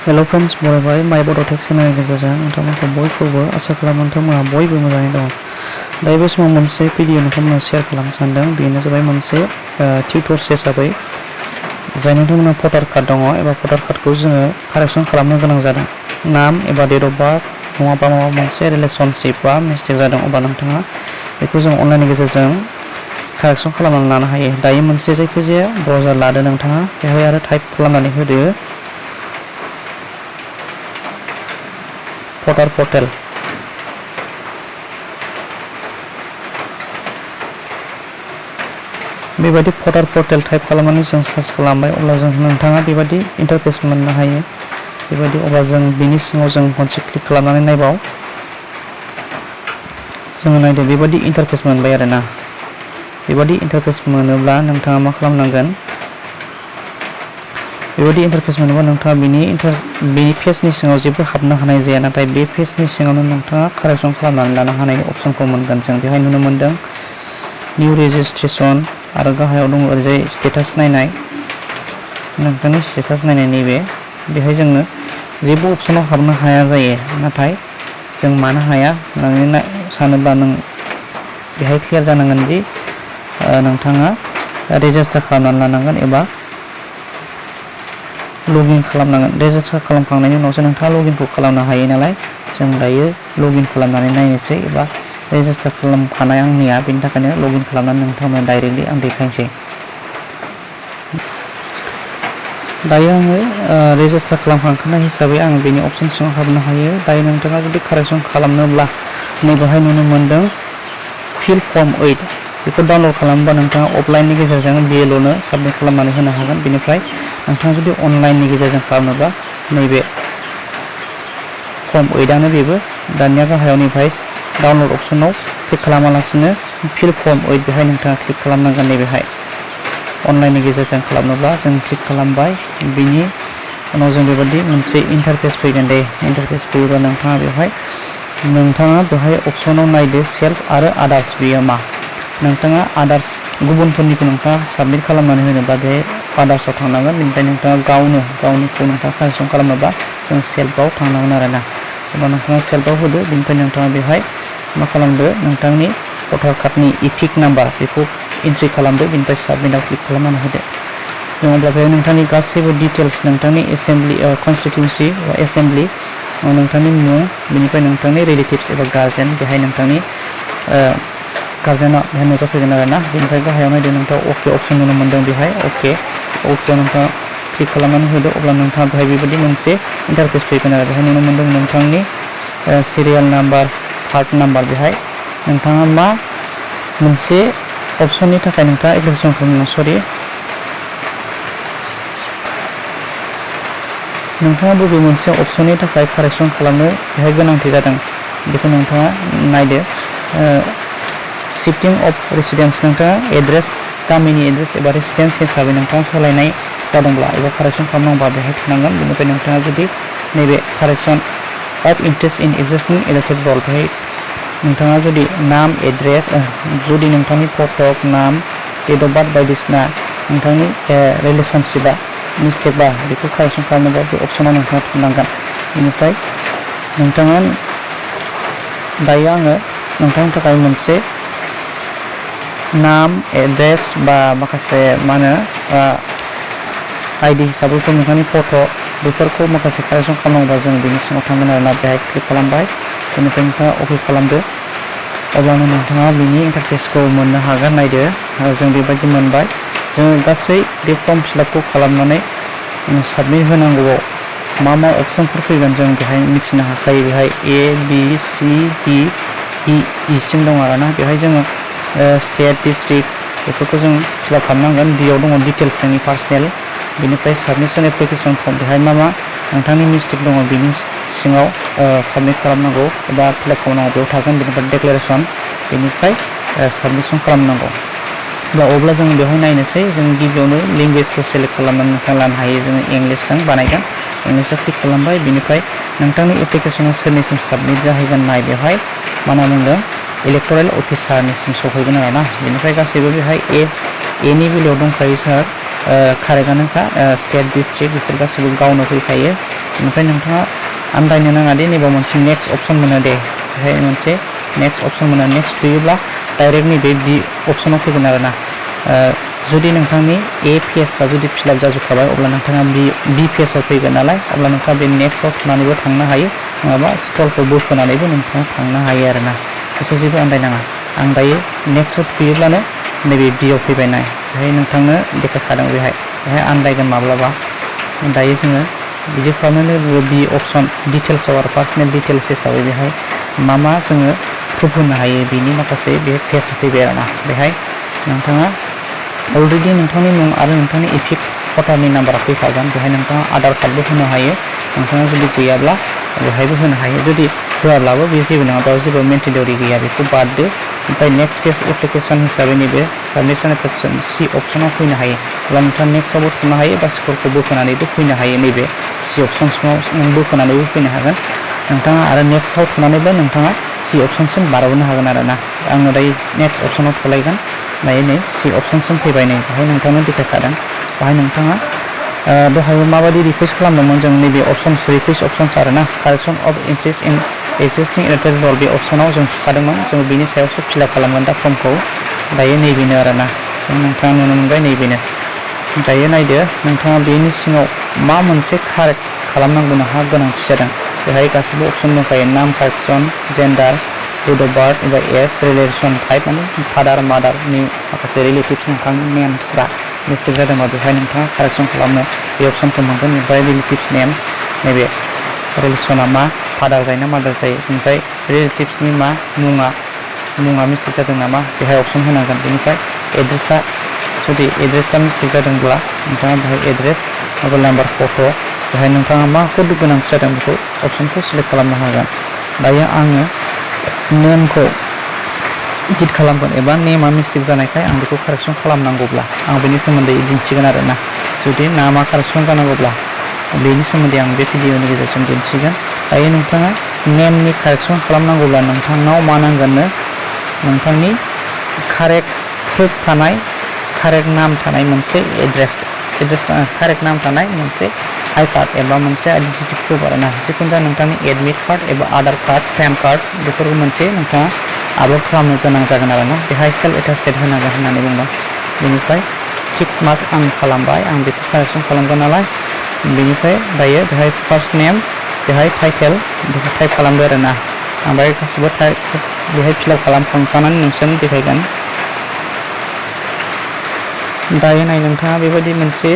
Hello friends, बरायबाय माय बड' tech चेनेलनि गेजेरजों नोंथांमोनखौ बयखौबो आसा खालामो नोंथांमोना बयबो मोजाङै दङ। दायो बे समाव मोनसे भिडिअ नोंथांमोना शेयार खालामनो सानदों। बेनो जाबाय मोनसे टिउटर्स हिसाबै जाय नोंथांमोना भटार कार्ड दङ एबा भटार कार्डखौ जोङो कारेक्सन खालामनो गोनां जादों। नाम एबा डेट अफ बार्थ नङाबा माबा मोनसे रिलेसनशिप बा मिस्टेक जादों, अब्ला नोंथाङा बेखौ जों अनलाइननि गेजेरजों कारेक्सन खालामनानै लानो हायो। दायो मोनसे जायखिजाया ब्राउजार लादो नोंथाङा, बेवहाय आरो टाइप खालामनानै होदो भटार पर्टेल। बेबायदि भटार पर्टेल टाइप खालामनानै जों सार्च खालामबाय, अब्ला जों नोंथाङा बेबायदि इन्टारफेस मोननो हायो। बेबायदि अब्ला जों बिनि सिङाव जों खनसे क्लिक खालामनानै नायबाव जोङो नायदो बेबायदि इन्टारफेस मोनबाय आरोना। बेबायदि इन्टारफेस मोनोब्ला नोंथाङा मा खालामनांगोन, बेबायदि इन्टारफेस मोनोबा नोंथाङा बेनि पेजनि सिङाव जेबो हाबनो हानाय जाया, नाथाय बे पेजनि सिङावनो नोंथाङा कारेक्सन खालामनानै लानो हानायनि अप्सनखौ मोनगोन। जों बेवहाय नुनो मोनदों निउ रेजिस्ट्रेसन आरो गाहायाव दङ ओरैजाय स्टेटास नायनाय, नोंथांनि स्टेटास नायनाय नैबे बेहाय जोङो जेबो अप्सनाव हाबनो हाया जायो। नाथाय जों मानो हाया होननानै सानोब्ला नों बेहाय क्लियार जानांगोन दि नोंथाङा रेजिस्टार खालामनानै लानांगोन एबा लगिन खालामनांगोन। रेजिस्टार खालामखांनायनि उनावसो नोंथाङा लगिनखौ खालामनो हायो नालाय, जों दायो लगिन खालामनानै नायनोसै एबा रेजिस्टार खालामखानाय आंनिया, बेनि थाखायनो लगिन खालामनानै नोंथांमोन डाइरेक्टलि आं देखायनोसै। दायो आङो रेजिस्टार खालामखांखानाय हिसाबै आं बेनि अप्सन सिङाव हाबनो हायो। दायो नोंथाङा जुदि कारेक्सन खालामनोब्ला नैबेहाय नुनो मोनदों फिल फर्म 8, बेखौ डाउनलड खालामोबा नोंथाङा अफलाइननि गेजेरजों बिएलअनो साबमिट खालामनानै होनो हागोन। बेनिफ्राय नोंथाङा जुदि अनलाइननि गेजेरजों खालामोबा नैबे फर्म 8आनो बेबो। दानिया गाहायावनिफ्राय डाउनलड अप्सनाव क्लिक खालामालासिनो फिल फर्म 8 बेहाय नोंथाङा क्लिक खालामनांगोन। नैबेहाय अनलाइननि गेजेरजों खालामोब्ला जों क्लिक खालामबाय, बिनि उनाव जों बेबायदि मोनसे इन्टारफेस फैगोन दे। इन्टारफेस फैयोबा नोंथाङा बेवहाय अप्सनाव नायदो सेल्फ आरो आदार्स, बेयो मा नोंथाङा आदार्स गुबुनफोरनिखौ नोंथाङा साबमिट खालामनानै होनोबा बे आदार्सआव थांनांगोन। बेनिफ्राय नोंथाङा गावनिखौ नोंथाङा कारेक्सन खालामोबा जों सेल्फआव थांनांगोन आरोना। अब्ला नोंथाङा सेल्फआव होदो, बेनिफ्राय नोंथाङा बेवहाय मा खालामदो, नोंथांनि भटार कार्डनि इपिक नाम्बार बेखौ एन्ट्रि खालामदो, बेनिफ्राय साबमिटआव क्लिक खालामनानै होदो। अब्ला बेहाय नोंथांनि गासैबो डिटेल्स, नोंथांनि एसेम्बलि कनस्टिटिउन्सि बा एसेम्बलि, नोंथांनि मुं, बेनिफ्राय नोंथांनि रिलेटिभ्स एबा गार्जेन, बेहाय नोंथांनि गार्जेना बेहाय नुजाफैगोन आरोना। बेनिफ्राय गाहायाव नायदो नोंथाङा अके अप्सन नुनो मोनदों, बेहाय अकेआव नोंथाङा क्लिक खालामनानै होदो। अब्ला नोंथाङा बेहाय बेबायदि मोनसे इन्टारफेस फैगोन आरो बेहाय नुनो मोनदों नोंथांनि सिरियाल नाम्बार, पार्ट नाम्बार, बेहाय नोंथाङा मा मोनसे अप्सननि थाखाय नोंथाङा एप्लिकेसन खालामनो, नोंथाङा बबे मोनसे अप्सननि थाखाय कारेक्सन खालामनो बेहाय गोनांथि जादों बेखौ नोंथाङा नायदो। शिफ्टिं अफ रेसिडेन्स, नोंथाङा एड्रेस, गामिनि एड्रेस एबा रेसिडेन्स हिसाबै नोंथाङा सोलायनाय जादोंब्ला एबा कारेक्सन खालामनांगौबा बेहाय थांनांगोन। बेनिफ्राय नोंथाङा जुदि नैबे correction of entries in existing elected roll, बेहाय नोंथाङा जुदि नाम, एड्रेस, जुदि नोंथांनि फट', नाम, डेट अफ बार्थ बायदिसिना नोंथांनि रिलेसनशिपआ मिस्टेकबा बेखौ कारेक्सन खालामनोबा बे अप्सनाव नोंथाङा थांनांगोन। बेनिफ्राय नोंथाङा दायो आङो नोंथांनि थाखाय मोनसे नाम, एड्रेस बा माखासे मा होनो आइडि हिसाबैफोर नोंथांनि फट' बेफोरखौ माखासे कारेक्सन खालामनांगौबा जों बेनि सिङाव थांगोन आरोना। बेहाय क्लिक खालामबाय, बेनिफ्राय नोंथाङा अके खालामदो। अब्लानो नोंथाङा बिनि इन्टारफेसखौ मोननो हागोन। नायदो जों बेबायदि मोनबाय। जोङो गासै बे फर्म फिलापखौ खालामनानै साबमिट होनांगौआव मा अपसनफोर फैगोन जों बेहाय मिथिनो हाखायो। बेहाय ABCDE सिम दं आरोना। बेहाय जोङो स्टेट, डिस्ट्रिक्ट बेफोरखौ जों फिलाप खालामनांगोन। बेयाव दङ डिटेल्स नोंनि पार्सनेल, बेनिफ्राय साबमिसन एप्लिकेसन फर्म, बेहाय मा नोंथांनि मिस्टेक दङ बिनि सिङाव साबमिट खालामनांगौ एबा फिलाप खालामनांगौ बेयाव थागोन। बेनिफ्राय डिक्लेरेसन, बेनिफ्राय साबमिसन खालामनांगौ। अब्ला जों बेवहाय नायनोसै। जों गिबियावनो लेंगुवेजखौ सेलेक्ट खालामनानै नोंथाङा लानो हायो। जोङो इंलिसजों बानायगोन, इंलिसआव क्लिक खालामबाय। बेनिफ्राय नोंथांनि एप्लिकेसना सोरनिसिम साबमिट जाहैगोन नाय, बेवहाय मा होनना बुंदों इलेक्टरेल अफिसारनिसिम सफैगोन आरोना। बेनिफ्राय गासैबो बेहाय एनि बेलायाव दंखायो सार, कारेक्टआनोखा, स्टेट, डिस्ट्रिक्ट बेफोर गासैबो गावनो फैखायो। बेनिफ्राय नोंथाङा आन्दायनो नाङा दि नैबेयाव मोनसे नेक्स्ट अप्सन मोनो दे, बेहाय मोनसे नेक्स्ट अप्सन मोनो। नेक्स्ट थुयोब्ला डाइरेक्ट नैबे बि अप्सनाव फैगोन आरोना। जुदि नोंथांनि ए पेजआ जुदि फिलआप जाजोबखाबाय अब्ला नोंथाङा बि पेजआव फैगोन नालाय, अब्ला नोंथाङा बे नेक्स्टआव थुनानैबो थांनो हायो, नङाबा स्क्रलखौ बोखोनानैबो नोंथाङा थांनो हायो आरोना। बेखौ जेबो आन्दायनाङा। आं दायो नेक्स्टआव थुयोब्लानो नैबे बिआव फैबाय नाय, बेहाय नोंथांनो देखायखादों, बेहाय आन्दायगोन माब्लाबा। दायो जोङो बिदि खालामनानै बि अप्सन डिटेल्सआव आरो पार्सनेल डिटेल्स हिसाबै बेहाय मा जोङो प्रुफ होनो हायो बेनि माखासे बे पेजआ फैबाय आरोना। बेहाय नोंथाङा अलरेडि नोंथांनि मुं आरो नोंथांनि इपिक भटारनि नाम्बारा फैखागोन। बेहाय नोंथाङा आधार कार्डबो होनो हायो, नोंथाङा जुदि गैयाब्ला बेहायबो होनो हायो। जुदि होआब्लाबो बे जेबो नङा, बेयाव जेबो मेन्डेटरि गैया, बेखौ बाददो। ओमफ्राय नेक्स्ट पेज एप्लिकेसन हिसाबै नैबे साबमिसन एप्लिकेसन सि अप्सनाव फैनो हायो। अब्ला नोंथाङा नेक्स्टआवबो थुनो हायो बा स्क्रलखौ बोखोनानैबो फैनो हायो, नैबे सि अप्सनसिमाव बोखोनानैबो फैनो हागोन नोंथाङा, आरो नेक्स्टआव थुनानैबो नोंथाङा सि अप्सनसिम बारबोनो हागोन आरोना। आङो दायो नेक्स्ट अप्सनाव थुलायगोन, दायो नै सि अप्सनसिम फैबाय, नै बेहाय नोंथांनो देखायखादों। बेहाय नोंथाङा दहाय माबायदि रिकुवेस्ट खालामदोंमोन जों नैबे अप्सन्स रिकुवेस्ट अप्सन्स आरोना, correction of entries in existing address roll, बे अप्सनाव जों थुखादोंमोन, जों बेनि सायावसो फिलआप खालामगोन दा फर्मखौ। दायो नैबेनो आरोना, नोंथाङा नुनो मोनबाय नैबेनो। दायो नायदो नोंथाङा बेनि सिङाव मा मोनसे कारेक्ट खालामनांगौ नोंहा गोनांथि जादों। बेहाय गासैबो अप्सन दंखायो, नाम correction, gender, date of birth एबा एज, रिलेसन टाइप माने फादार मादारनि माखासे रिलेटिभ्स नोंथांनि नेम्सफ्रा मिस्टेक जादोंबा बेहाय नोंथाङा कारेक्सन खालामनो बे अप्सनखौ मोनगोन। ओमफ्राय रिलेटिभ्स नेम्स, नैबे रिलेसना मा, फादार जायो ना मादार जायो, ओमफ्राय रिलेटिभ्सनि मा मुङा मिस्टेक जादों नामा, बेहाय अप्सन होनांगोन। बेनिफ्राय एड्रेसा, जुदि एड्रेसा मिस्टेक जादोंब्ला नोंथाङा बेहाय एड्रेस, मबाइल नाम्बार, फट', बेहाय नोंथाङा माखौ गोनांथि जादों बेखौ अप्सनखौ सिलेक्ट खालामनो हागोन। दायो आङो नेमखौ एडिट खालामगोन, एबा नेमा मिस्टेक जानायखाय आं बेखौ कारेक्सन खालामनांगौब्ला आं बेनि सोमोन्दै दिन्थिगोन आरोना। जुदि नामा कारेक्सन जानांगौब्ला बेनि सोमोन्दै आं बे भिडिअनि गेजेरजों दिन्थिगोन। दायो नोंथाङा नेमनि कारेक्सन खालामनांगौब्ला नोंथांनाव मा नांगोननो, नोंथांनि कारेक्ट प्रुफ थानाय, कारेक्ट नाम थानाय मोनसे एड्रेस कारेक्ट नाम थानाय मोनसे आइ कार्ड एबा मोनसे आइडेन्टिटि प्रुफ आरोना। जिखुनु जाया नोंथांनि एडमिट कार्ड एबा आधार कार्ड, पेन कार्ड, बेफोरखौ मोनसे नोंथाङा आपल'ड खालामनो गोनां जागोन आरोना। बेहाय सेल्फ एटास्टेड होनांगोन होननानै बुंबाय। बेनिफ्राय टिक मार्क आं खालामबाय, आं बेखौ कारेक्सन खालामगोन नालाय। बेनिफ्राय दायो बेहाय फार्स्ट नेम, बेहाय टाइटेल, बेखौ टाइप खालामदो आरोना। ओमफ्राय गासिबो बेहाय फिलआप खालामखांनानै नोंसोरनो देखायगोन। दायो नाय नोंथाङा बेबायदि मोनसे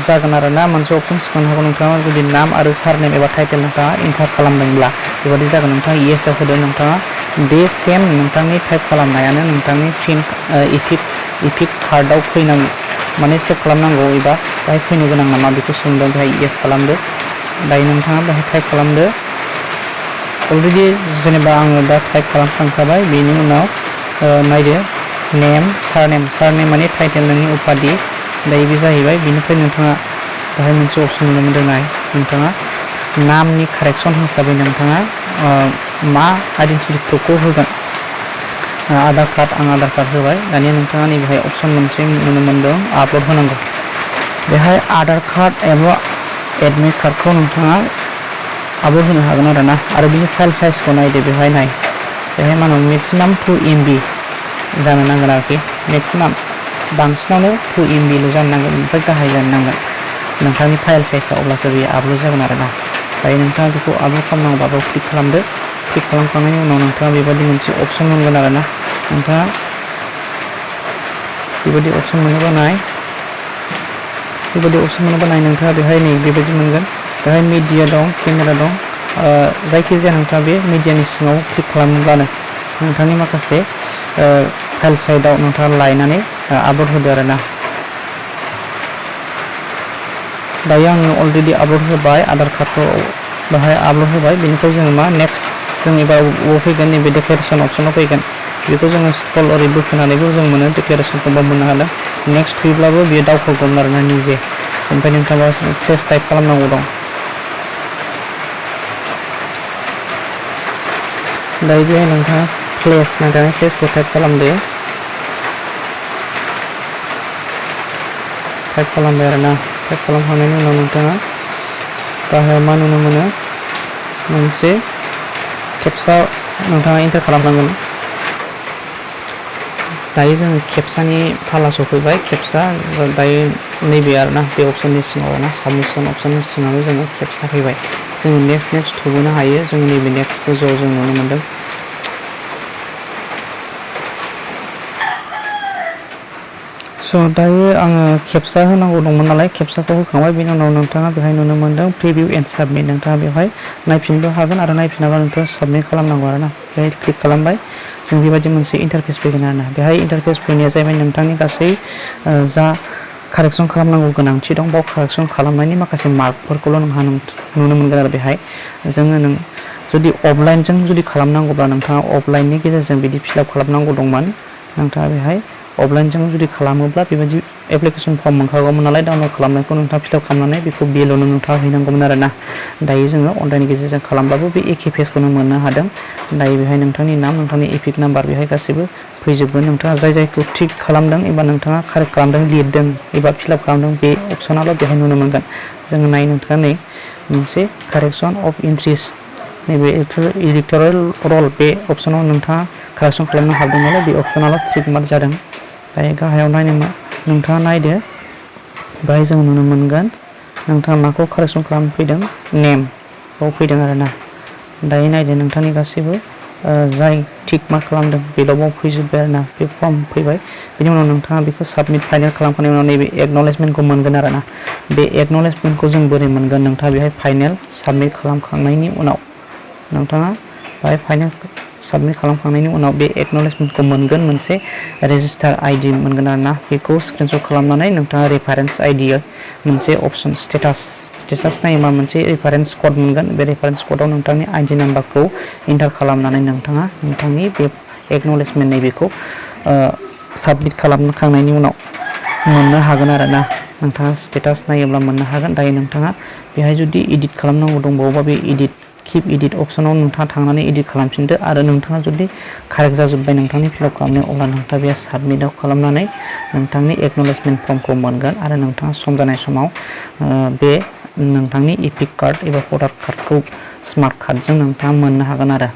जागोन आरोना, मोनसे अप्सन सिखांनो हागौ। नोंथाङा जुदि नाम आरो सारनेम एबा टाइटेल नोंथाङा इन्टार खालामदोंब्ला बेबायदि जागोन। नोंथाङा येसआव होदो, नोंथाङा बे सेम नोंथांनि टाइप खालामनायानो नोंथांनि इपिक कार्डआव फैनांगौ, माने सेभ खालामनांगौ एबा बेहाय फैनो गोनां नामा बेखौ सोंदों, बेहाय येस खालामदो। दायो नोंथाङा बेहाय टाइप खालामदो। अलरेडि जेनेबा आङो दा टाइप खालामखांखाबाय। बेनि उनाव नायदो नेम, सारनेम माने टाइटेल, नोंनि उपाधि, दायो बे जाहैबाय। बेनिफ्राय नोंथाङा बेहाय मोनसे अप्सन नुनो मोनदों, नाय नोंथाङा नामनि कारेक्सन हिसाबै नोंथाङा मा आइडेन्टिटि प्रुफखौ होगोन। आधार कार्ड, आं आधार कार्ड होबाय। दानिया नोंथाङा नैबेहाय अप्सन मोनसे नुनो मोनदों, आपल'ड होनांगौ। बेहाय आधार कार्ड एबा एडमिट कार्डखौ नोंथाङा आपल'ड होनो हागोन आरोना। आरो बिनि फाइल साइजखौ नायदो, बेहाय मा होनो मेक्सिमाम 2 MB जानो नांगोन आरोखि। मेक्सिमाम बांसिनावनो 2 MBल' जानो नांगोन, ओमफ्राय गाहाय जानो नांगोन नोंथांनि फाइल साइजआ, अब्लासो बेयो आपल'ड जागोन आरोना। दायो नोंथाङा बेखौ आपल'ड खालामनांगौबा बेयाव क्लिक खालामदो। क्लिक खालामखांनायनि उनाव नोंथाङा बेबायदि मोनसे अप्सन मोनगोन आरोना। नोंथाङा बेबायदि अप्सन मोनोबा नाय, नोंथाङा बेहाय नै बेबायदि मोनगोन। बेहाय मिडिया दं, केमेरा दं। जायखिजाया नोंथाङा बे मिडियानि सिङाव क्लिक खालामब्लानो नोंथांनि माखासे फाइल साइडआव नोंथाङा लायनानै आपल'ड होदो आरोना। दायो आङो अलरेडि आपल'ड होबाय, आधार कार्डखौ बेहाय आपल'ड होबाय। बेनिफ्राय जोङो मा नेक्स्ट, जों एबार बबाव फैगोन, नैबे डिक्लेरेसन अप्सनाव फैगोन। बेखौ जोङो स्क्रल ओरै बोखोनानैबो जों मोनो, डिक्लेरेसनखौ मोननो हादों। नेक्स्ट थुयोब्लाबो बेयो दावखोगोन आरोना निजे। ओमफ्राय नोंथाङा प्लेस टाइप खालामनांगौ दं। दायो बेहाय नोंथाङा प्लेसखौ टाइप खालामदो। टाइप खालामबाय आरोना। टाइप खालामखांनायनि उनाव नोंथाङा गाहायाव मा नुनो मोनो मोनसे केपचा नोंथाङा एन्टार खालामनांगोन। दायो जोङो केपचानि फाला सफैबाय। केपचा दायो नैबे आरोना बे अपसननि सिङाव ना साबमिसन अपसननि सिङाव जोङो केपचा फैबाय। जोङो नेक्स्ट थुबोनो हायो। जोङो नैबे नेक्स्ट गोजौआव जों नुनो मोनदों। दायो आङो केपचा होनांगौ दंमोन नालाय केपचाखौ होखांबाय। बेनि उनाव नोंथाङा बेहाय नुनो मोनदों प्रिभिउ एन्ड साबमिट। नोंथाङा बेवहाय नायफिननोबो हागोन आरो नायफिनाबा नोंथाङा साबमिट खालामनांगौ आरोना। बेहाय क्लिक खालामबाय। जों बेबायदि मोनसे इन्टारफेस फैगोन आरोना। बेहाय इन्टारफेस फैनाया जाहैबाय नोंथांनि गासै जा कारेक्सन खालामनांगौ गोनांथि दं बाव कारेक्सन खालामनायनि माखासे मार्कफोरखौल' नोंहा नुनो मोनगोन आरो बेहाय। जोङो जुदि अफलाइनजों जुदि खालामनांगौब्ला नोंथाङा अफलाइननि गेजेरजों बिदि फिलआप खालामनांगौ दंमोन। नोंथाङा बेहाय अफलाइनजों जुदि खालामोब्ला बेबायदि एप्लिकेसन फर्म मोनखागौमोन नालाय डाउनलड खालामनायखौ नोंथाङा फिलआप खालामनानै बेखौ बेल'नो नोंथाङा हैनांगौमोन आरोना। दायो जोङो अनलाइननि गेजेरजों खालामब्लाबो बे एखे पेजखौनो मोननो हादों। दायो बेहाय नोंथांनि नाम, नोंथांनि एपिक नाम्बार बेहाय गासैबो फैजोबगोन। नोंथाङा जायखौ थिक खालामदों एबा नोंथाङा कारेक्ट खालामदों, लिरदों एबा फिलआप खालामदों बे अपसनाल' बेहाय नुनो मोनगोन। जोङो नोंथाङा नै मोनसे कारेक्सन अफ इन्ट्रिस नैबे इडिटरियेल रल बे अपसनाव नोंथाङा कारेक्सन खालामनो हादों नालाय बे अपसनाल' टिक मार्क जादों। दायो गाहायाव नोंथाङा नायदो। बेहाय जों नुनो मोनगोन नोंथाङा माखौ कारेक्सन खालामनो फैदों, नेम बाव फैदों आरोना। दायो नायदो नोंथांनि गासैबो जाय टिक मार्क खालामदों बेल' बाव फैजोब्बाय आरोना। बे फर्म फैबाय। बेनि उनाव नोंथाङा बेखौ साबमिट फाइनेल खालामखांनायनि उनाव नैबे एक्न'लेजमेन्टखौ मोनगोन आरोना। बे एक्न'लेजमेन्टखौ जों बोरै मोनगोन? नोंथाङा बेहाय फाइनेल साबमिट खालामखांनायनि उनाव नोंथाङा बेहाय फाइनेल साबमिट खालामखांनायनि उनाव बे एक्न'लेजमेन्टखौ मोनगोन। मोनसे रेजिस्टार आइडि मोनगोन आरोना। बेखौ स्क्रिनशट खालामनानै नोंथाङा रेफारेन्स आइडि मोनसे अपसन स्टेटास नायोबा मोनसे रेफारेन्स कड मोनगोन। बे रेफारेन्स कडाव नोंथांनि आइडि नाम्बारखौ एन्टार खालामनानै नोंथाङा नोंथांनि बे एक्न'लेजमेन्ट नैबेखौ साबमिट खालामखांनायनि उनाव मोननो हागोन आरोना। नोंथाङा स्टेटास नायोब्ला मोननो हागोन। दायो नोंथाङा बेहाय जुदि इडिट खालामनांगौ दंबावोबा बे किप इडिट अपसनाव नोंथाङा थांनानै इडिट खालामफिनदो। आरो नोंथाङा जुदि कारेक्ट जाजोब्बाय नोंथांनि फिलआप खालामनायाव अब्ला नोंथाङा बे साबमिटआव खालामनानै नोंथांनि एक्न'लेजमेन्ट फर्मखौ मोनगोन। आरो नोंथाङा सम जानाय समाव बे नोंथांनि एपिक कार्ड एबा भटार कार्डखौ स्मार्ट कार्डजों नोंथाङा मोननो हागोन आरो।